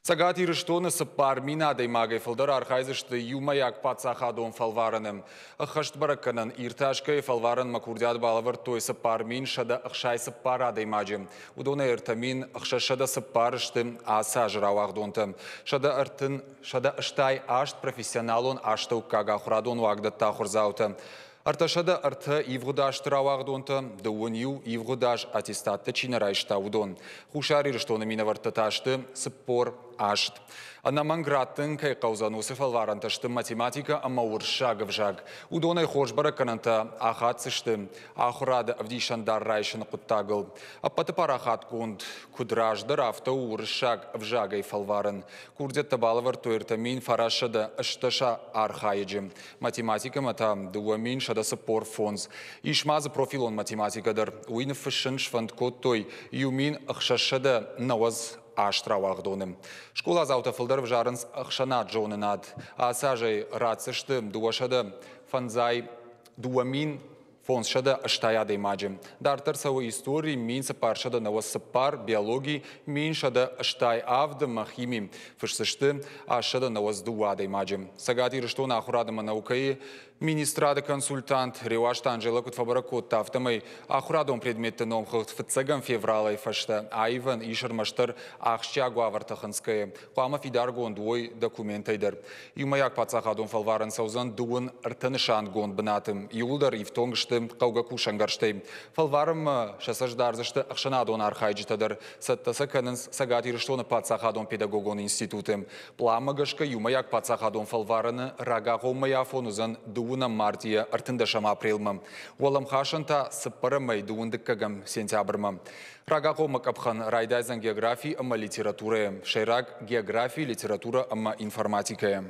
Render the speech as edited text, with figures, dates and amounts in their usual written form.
Цӕгат Ирыстоны 4000 адӕймагӕй фылдӕр архайдзысты иумӕйаг паддзахадон фӕлварӕны. Ӕххӕст бӕрӕггӕнӕн иртасгӕйы фӕлварӕнмӕ курдиат балӕвӕрдтой 4164 адӕймаджы. Уыдонӕй 3604 сты ацы азы рауагъдонтӕ. 138 профессионалон астӕуккаг ахуырадон уагдӕтты ахуырдзаутӕ. 303 ивгъуыд азты рауагъдонтӕ, 21 ивгъуыд аз аттестаттӕ чи нӕ райста, уыдон. Хуссар Ирыстоны минӕвӕрттӕ та сты 48. Ӕнӕмӕнг раттын кӕй хъӕудзӕн, уыцы фӕлварӕнтӕ сты математикӕ ӕмӕ уырыссаг ӕвзаг. Уыдонӕй хорз бӕрӕггӕнӕнтӕ ахаддзысты ахуырады ӕвдисӕндар райсыны хъуыддагыл. Ӕппӕты парахатгонд куыд раздӕр, афтӕ у уырыссаг ӕвзагӕй фӕлварын. Курдиӕттӕ балӕвӕрдтой 3980 архайӕджы. Математикӕмӕ та 2145. Ис ма дзы профилон математикӕ дӕр. Уый ныффыссын сфӕнд кодтой 1698 рауагъдоны. Скъоладзаутӕ фылдӕр ӕвзарынц ӕхсӕнад зонынад. Ацы азӕй ратдзысты 250 2580 адӕймаджы. Дарддӕр цӕуы истори 1494, биологи 1187 ӕмӕ хими. Фысдзысты 892 адӕймаджы. Цӕгат Ирыстоны ахуырад ӕмӕ наукӕйы министрады консультант Реуазты Анжела куыд фӕбӕрӕг кодта, афтӕмӕй ахуырадон предметты номхыгъд фыццӕгӕм февралӕй фӕстӕ аивӕн ис ӕрмӕстдӕр ахсджиаг уавӕртӕ хынцгӕйӕ. Хъуамӕ фидаргонд уой документӕй дӕр. Иумӕйаг паддзахадон фӕлварӕн цӕудзӕн 33 нысангонд бынаты. Иууылдӕр ифтонг сты хъӕугӕ кусӕнгӕрзтӕй. Фӕлварӕнмӕ сӕ цӕст дардзысты ӕхсӕнадон архайджытӕ дӕр. Цӕттӕ сӕ кӕнынц Цӕгат Ирыстоны паддзахадон педагогон институты. Пъланмӕ гӕсгӕ иумӕйаг паддзахадон фӕлварӕны рагагъоммӕйы афон уыдзӕн дыууынӕм мартъийӕ 13 апрелмӕ. Уӕлӕмхасӕн та цыппӕрӕмӕй дыууын дыккӕгӕм сентябрмӕ. Рагагъоммӕ къӕпхӕн райдайдзӕн географи ӕмӕ литературӕйӕ, сӕйраг географи, литературӕ ӕмӕ информатикӕйӕ.